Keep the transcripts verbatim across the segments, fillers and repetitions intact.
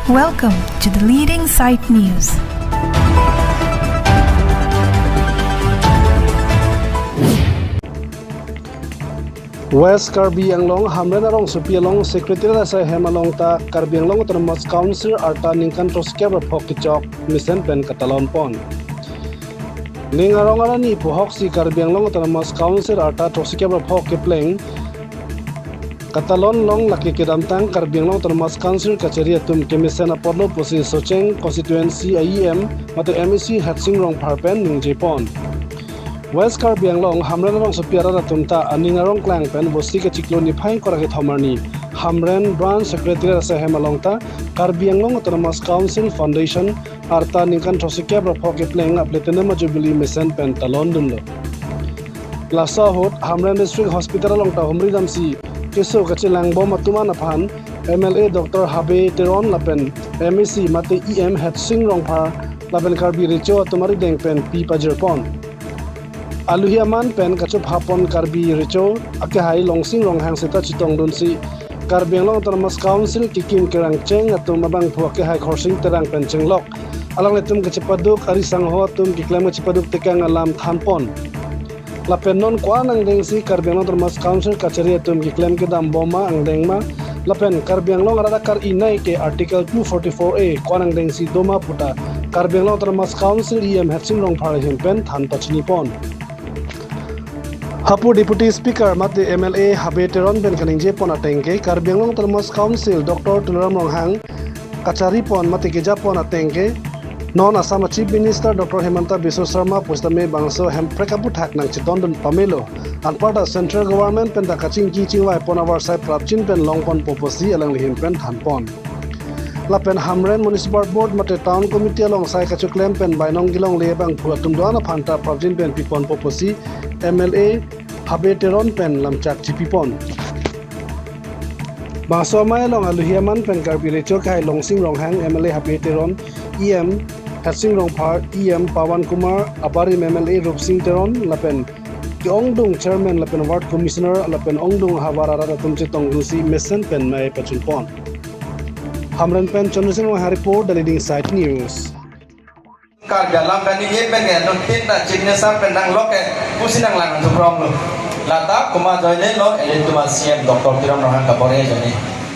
Welcome to the leading site news. West Karbi Anglong Hamren arongsopi along Secretariat asai hem along ta Karbi Anglong Autonomous Council arta ningkan throksi kep ra phok kechok mesen pen katalon pon. Ning arong arni puhoksi Karbi Anglong Autonomous Council arta throksi kep ra phok kepleng katalon long lake kedamtang Karbi Anglong Autonomous Council kachari atum kemesen apotlo pusi Socheng constituency a E M mate M A C Headsing Rongphar pen ningje pon. West Karbi Anglong Hamren arongsopi arat atum ta aning arong klang pen Vosti kachiklo niphai ingkoi ra kethom arni Hamren Branch Secretariat asai hem along ta Karbi Anglong Autonomous Council Foundation arta ningkan throksi kep ra phok kepleng a Platinum Jubilee mesen pen talon dunlo. Laso ahut Hamren District Hospital along ta humri damsi keso kachelang bom atum an aphan M L A Doctor Habe Teron lapen M A C mate E M Headsing Rongphar lapen Karbi Recho atum arideng pen pi pajir pon. Aluhi aman pen kachupha pon Karbi Recho akehai Longsing Ronghang seta chetong dunsi Karbi Anglong Autonomous Council kekim kerangcheng atum abangphu akehai Khorsing Terang pen chenglok alanglitum kachepaduk ari sangho atum keklem kachepaduk tekang alam than pon. Lapen non ko-an angdengsi Karbi Anglong Autonomous Council kachari atum keklem kedam bom ma angdeng ma lapen Karbi Anglong arat akar-i nei ke Article two forty-four A ko-an angdengsi do ma puta Karbi Anglong Autonomous Council E M Headsing Rongphar ahin pen than pachini pon. Hapu Deputy Speaker mate M L A Habe Teron pen kaningje pon ateng ke Karbi Anglong Autonomous Council Doctor Tuliram Ronghang kachari pon mate keja pon ateng ke non Assam Chief Minister Doctor Himanta Biswa Sarma pusitame bangso hemprek aputhak nangchetong dun pamelo. Anparta Central Government pen ta kachingki chingvai pon avarsai prapjin pen long ponpo pusi alangli ahin pen than pon. Lapen Hamren Municipal Board mate Town Committee along sai kachoklem pen bainong kelongle abangphu atum do-an aphan ta prapjin pen pi ponpo pusi M L A Habe Teron pen lamchak chipi pon. Bangso amei along aluhi aman pen Karbi Recho akehai Longsing Ronghang, M L A Habe Teron, E M Headsing Rongphar, E M Pawan Kumar, abarim M L A Rupsing Teron lapen ke-ongdung Chairman lapen Ward Commissioner lapen ongdung ahavar arat atum chetong dunsi mesen pen mei pachun pon. Hamren pen Chandra Sing Ronghang report, The Leading Site News. Karbi alam kaningje pen ke non tin ta Chief Minister pen nanglok ke pusi nanglang thuprong lo. Lata komat ajoine lo, ilitum a C M Doctor Tuliram Ronghang kabor-i ajoine.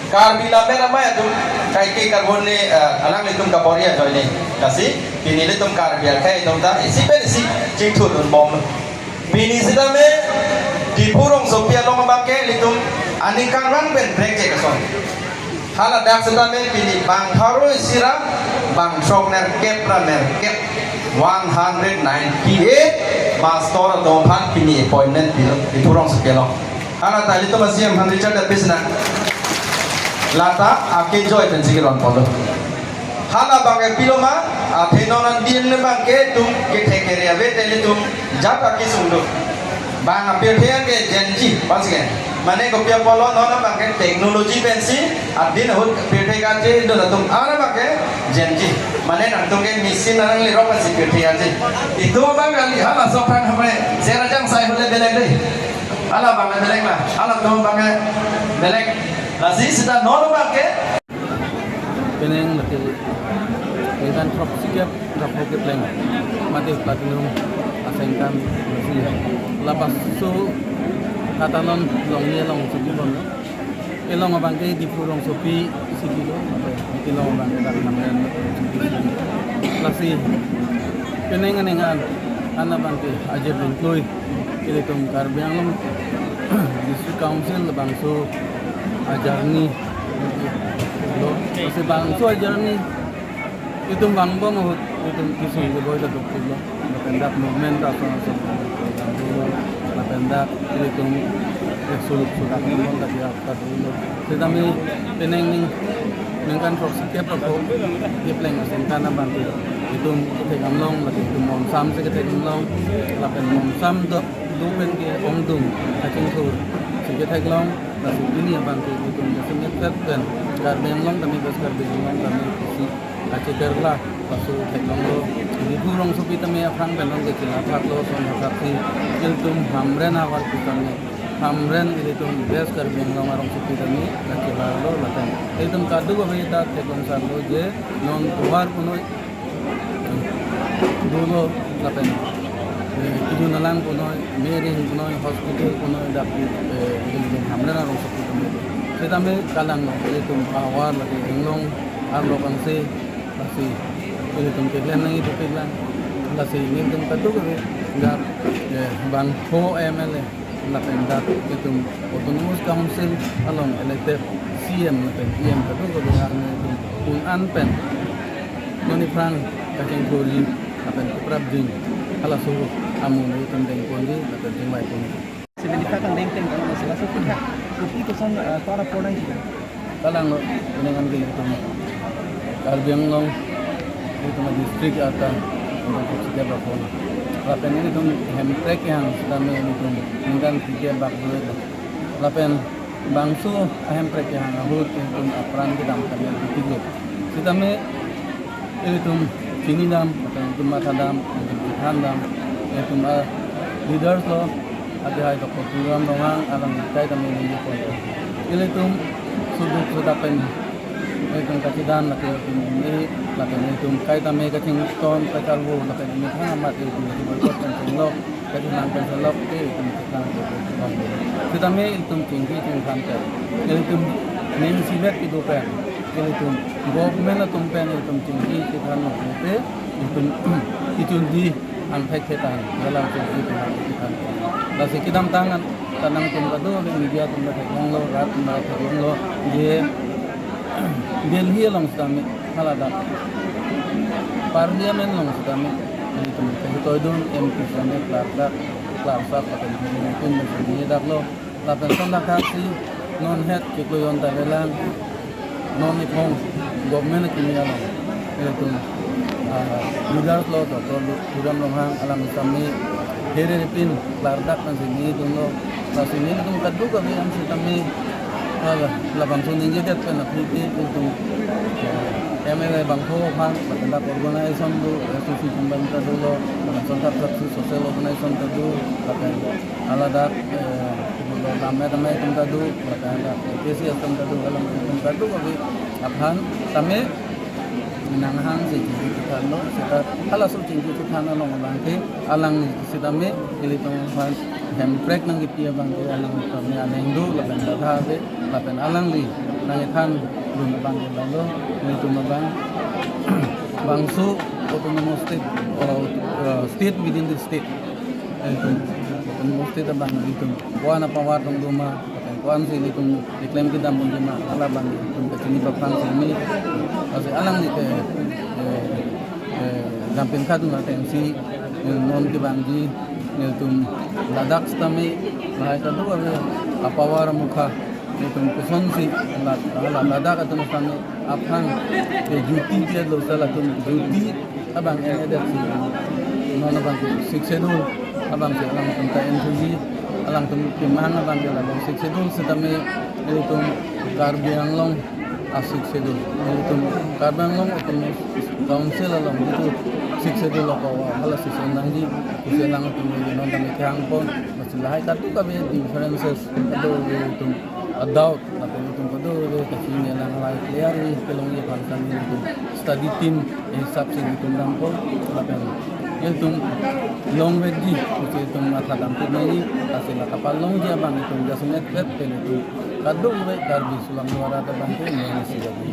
Karbi lam pen amei atum kaike karbon ni, eh, alanglitum kabor-i ajoine. Lasi pini ilitum Karbi akhei atum ta isi pen isi chingthur dun bom lo. Pini sitame Diphu rongsopi along abang ke ilitum aningkanvang pen brek chek ason. Haladak sitame pini bang pharo isi ra bang throk nerkep ra nerkep, one hundred ninety-eight mastor atum aphan pini appointment pilo Diphu rongsopi along. Hala ta ilitum a C M aphan Richard Davis na lata ake joy pensi kelon pon lo. Hala abang ke pilo ma, athe non an din ne abang ke tum kethek kere ave te ilitum jat akesung do. Bang apirthe ke Gen Z, pas ke. Mane kopi apotlo non abang ke technology pensi adin ahut pirthe kache do latum, ara abang ke Gen Z. Mane nangtum ke machine nanglirok pensi pirthe aje. Itum abang kali, hala sok thang hame, sera jang sai hule belek dei. Hala abang le belek la, halatum abang ke belek. Lasi seta non abang ke penang lake ningkan throksi kep ra phok kepleng mate Platinum asengkan si labangso katalon longni along si kibon lo. Elong abang ke Diphu rongsopi si kilo, mate elong abang ke dak Hamren rongsopi si kilo. Lasi penang anengan an abang ke ajep lengkloi. Ilitum Karbi Anglong District Council labangso ajarni lo, lasi bangso ajarni itum vangbom ahut itum kesung keboi ta dukpik lo. Lapen dak movement ta ason ason lo. Lapen dak ilitum eksuluk sulak movement ta dia ta dolo. Sitame penang ning ningkan throksi kep ra phok kepleng asengkan abang ke itum ketheklong, lapen itum monsam si ketheklong, lapen monsam do do pen ke-ongdung kachingthur si ketheklong, lasi pini abang ke itum kasemet pen Karbi Anglong tame, West Karbi Anglong tame si kachekerla pasu theklong lo. Diphu rongsopi tame aphrang pen long kechela thak lo, son thak si ilitum Hamren ahavar pu tame Hamren ilitum West Karbi Anglong arongsopi tame kachelarlo lapen ilitum kadokave ta theklong sarlo je non tovar punoi dolo lapen, eh, kejun alang punoi, mering punoi, hospital punoi dak, eh, ilitum Hamren arongsopi tame. Setame kalanglo ilitum power lake inglong arlo kangse lasi ilitum keklem nangji pu peklang. Lasi ilitum kadokave dak, eh, bangpho M L A lapen dak ilitum Autonomous Council along elected C M lapen E M kadokave arni ilitum un-an pen non iphrang kachingthurji lapen keprapjin halaso amu ilitum dengponji lapen chingvaiponji. Seventy-five ang dengteng kan, masih masuk kita. Kopi koson, eh, para porang kita. Kalanglo, penangan ke ilitum Karbi Anglong, ilitum district ata, untuk setiap bakon. Lapen ilitum Hemprek yang sedang ilitum ningkan tiga bak dua. Lapen bangso Hemprek yang ahut ilitum apran kedam kami tiga. Setame ilitum chinidam, lapen ilitum mathadam, ilitum chethandam, ilitum a leaders lo, adihai Doctor Tuliram Ronghang alang kaitame ningje pon. Ilitum suduk sudapen, ilitum kachidan, lapen ilitum ini, lapen ilitum kaitame kachington, kacharvo, lapen ini than amat ilitum boycott pen chenglok, kachinang pen chenglok, ilitum chethan, ilitum chethan. Setame ilitum chingki chingthan pen, ilitum ning sibet idu pen, ilitum government atum pen ilitum chingki chethan lo te ilitum ichun di angthek thetan dalam chingki chethan chethan. Lasi kedamtang an tanang tum kado le media tum le theklonglo, rat tum le theklonglo je Delhi along setame haladak Parliament along setame ilitum kehitoi dun M P setame klardak klarsap lapen ilitum medak lo. Lapen son dak si non het chiklo yon ta velang non iphong government kimi along ilitum, ah, leaders lo Doctor Tuliram Ronghang alang setame here pin klardak pen si ningje dunlo. Lasi nelitum kadokave an setame, ah, labangso ningjedet pen aphi ke ilitum, eh, M L A bangpho aphan lapen dak organization do, association bang ta dolo, lapen son thap thap si social organization ta do, lapen haladak, eh, lam me damai atum ta do, lapen dak K C S atum ta do, alang atum ta do, kami aphan tame nanghang si chingki chethanlo, seta halaso chingki chethan along abang ke, alang setame ilitum aphan Hemprek nangkipi abang ke, alang tame aning do, lapen dadha ave, lapen alangli nangkethan dun abang ke lalo, ilitum abang bangso autonomous state, or, uh, state within the state. Ilitum autonomous state abang ilitum ko-an apower tong do ma, lapen ko-an si ilitum keklem kedam ponji ma, hala abang ilitum kachini paphrang si me. Lasi alangli ke, eh, eh, dampin khadun ateng si, eh, non kevangji, ilitum ladak setame lahai kadokave apower amukha ilitum kosonsi la, la, ladak atum setame aphrang, eh, juti piat lo, sa latum juti abang en-edet si non abang ke Sixth Schedule abang si alangtum ta enthuji, alangtum kemang abang ke labang Sixth Schedule setame ilitum Karbi Anglong a Sixth Schedule, ilitum Karbi Anglong Autonomous Council along itu Sixth Schedule lo ko hala si son nangji, kusi alangtum non tame kehang pon, masih lahai kadokave differences kadokave ilitum a doubt, lapen ilitum kadokave kachini alang lahai clear ni kelongji aphan kami ilitum study team hisap si ilitum dam pon, lapen ilitum longvekji, kusi ilitum mathadam pon nangji, lasi la kapalongji abang ilitum jasemet vet pen ilitum kadokave Karbi sulang dwara ta abang ke nangsi jadi.